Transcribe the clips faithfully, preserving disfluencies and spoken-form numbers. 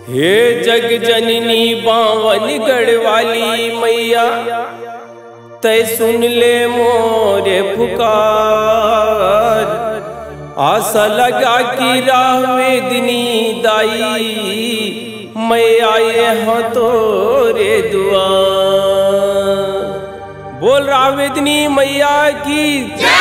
हे जग जननी बावनगढ़ वाली मैया, तै सुन ले मोरे पुकार। आशा लगा के राह वेदनी दाई, मैं आए हँव तोरे दुआर। बोल राह वेदनी मैया की जय।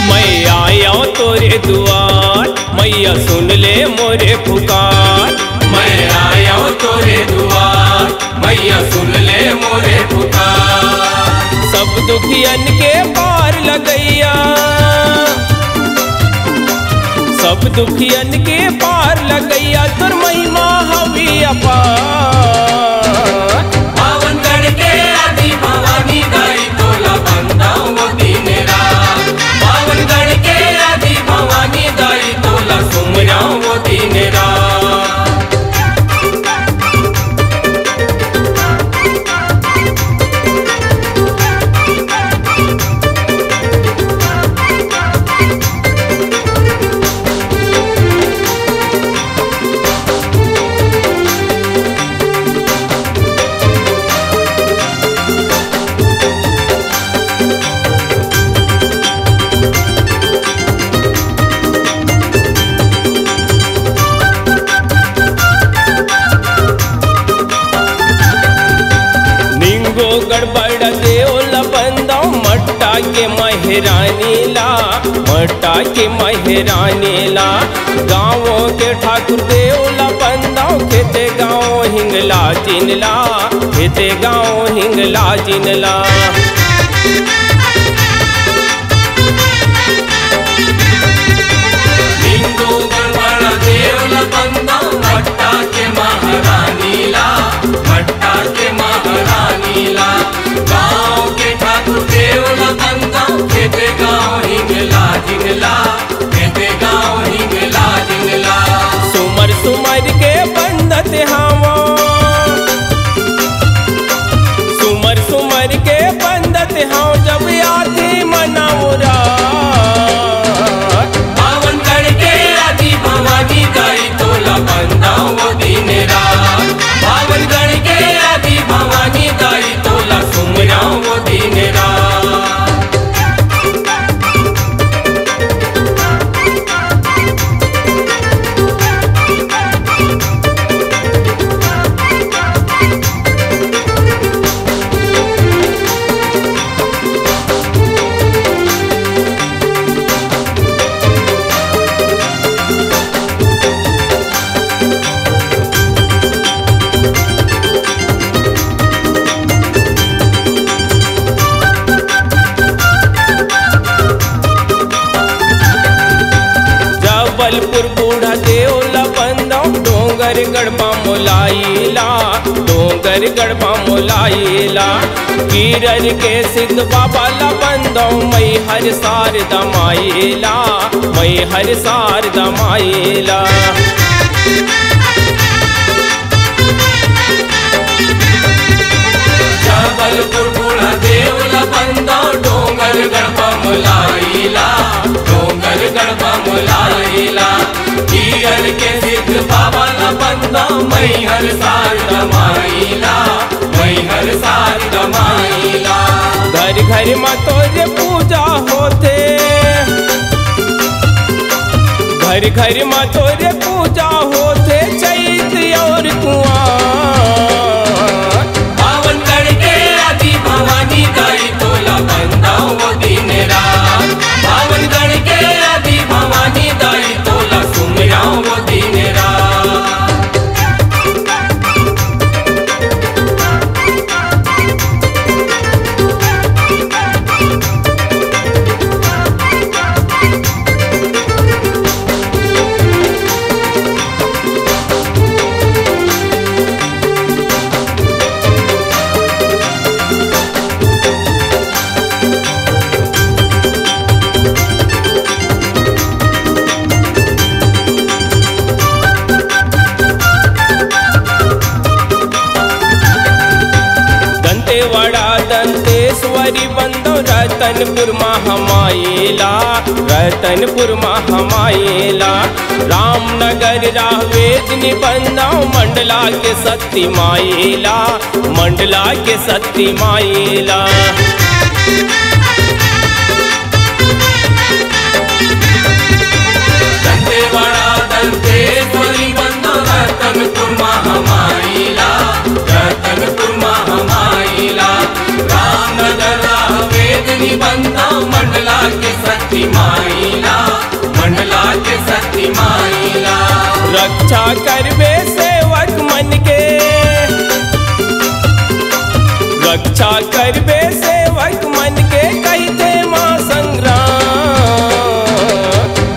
मैं आया तोरे दुआर, मैया सुन ले मोरे पुकार। मैं आया तोरे दुआर, मैया सुन ले मोरे पुकार। सब दुखियन के पार लगैया, सब दुखियन के पार लगैया, तोर महिमा हवे अपार। बावनगढ़ के आदि भवानी दाई तोला बंदाओ वो दिन रात। बावनगढ़ के आदि भवानी दाई तोला सुमराओ वो दिन रात। निंगो गड़बड़ देव ला बंदाओ मट्टा के महरानी ला, मट्टा के महरानी ला। गाँव के ठाकुर देव ला बंदाओ खेते गाँव हिंगला जिनला, खेते गाँव हिंगला जिनला। हिंदू गड़बड़ देव ला बंदाओ मट्टा के महारानी ला, मट्टा के महारानी ला। गाँव के ठाकुर देव ला बंदाओ खेते गाँव हिंगला जिनला, खेते गाँव हिंगला जिनला। सुमर सुमर के बंदत हावा, सुमर सुमर के बंदत हाव जब आथे मनौरा। बावनगढ़ के आदि भवानी दाई तोला बंदाओ वो दिन रात। बावनगढ़ के आदि भवानी दाई तोला सुमराओ वो दिन रात। जबलपुर बूढ़ा देव ला बंदौं, डोंगरगढ़ बामोलाइला, डोंगरगढ़ बामोलाइला। गिरर के सिद्ध बाबा ला बंदौं, मैहर शारदा माइला, मैहर शारदा माइला। जबलपुर बूढ़ा देव ला बंदौं, डोंगरगढ़ बामोलाइला, डोंगरगढ़ बामोलाइला। गिरर के सिद्ध बाबा ला बंदौं, मैहर शारदा माइला, मैहर शारदा माइला। घर घर मा तोरे पूजा होथे, घर घर मा तोरे पूजा होथे, चैत और कुआर। बावनगढ़ के आदि भवानी दाई तोला बंदाओ वो दिन रात। बावनगढ़ के आदि भवानी दाई तोला सुमराओ वो दिन रात। वड़ा दंतेश्वरी बंदो रतनपुर महामाइला, रतनपुर महामाइला। रामनगर रावेद निबंदो मंडला के शक्ति माइला, मंडला के शक्ति माइला। दंतेवाड़ा दंतेश्वरी बंदो रतनपुर महामाइला, रतनपुर महामाइला। रामनगर रावेद निबंदो मंडला के शक्ति माइला, मंडला के शक्ति माइला। रक्षा करबे सेवक मन के, रक्षा करबे सेवक मन के कहिथे माँ संग्राम।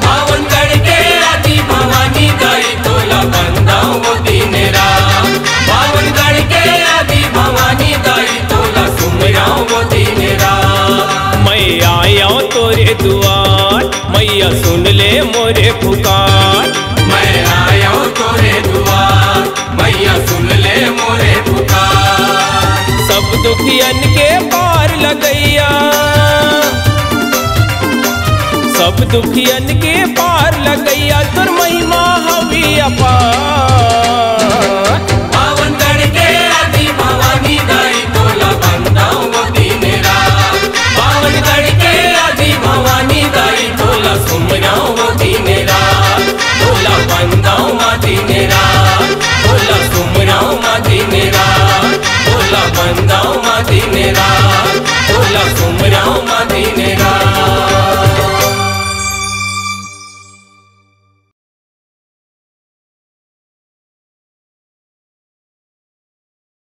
बावनगढ़ के आदि भवानी दाई तोला बंदाओ वो दिन राम। बावनगढ़ के आदि भवानी दाई तोला सुमिराओ वो दिन राम। मैं आया तोरे दुआर, मैया सुन ले मोरे पुकार। मैं आया तोरे दुआर, मैया सुन ले मोरे पुकार। सब दुखियन के पार लगैया, सब दुखियन के पार लगैया, तोर महिमा हवी अपार।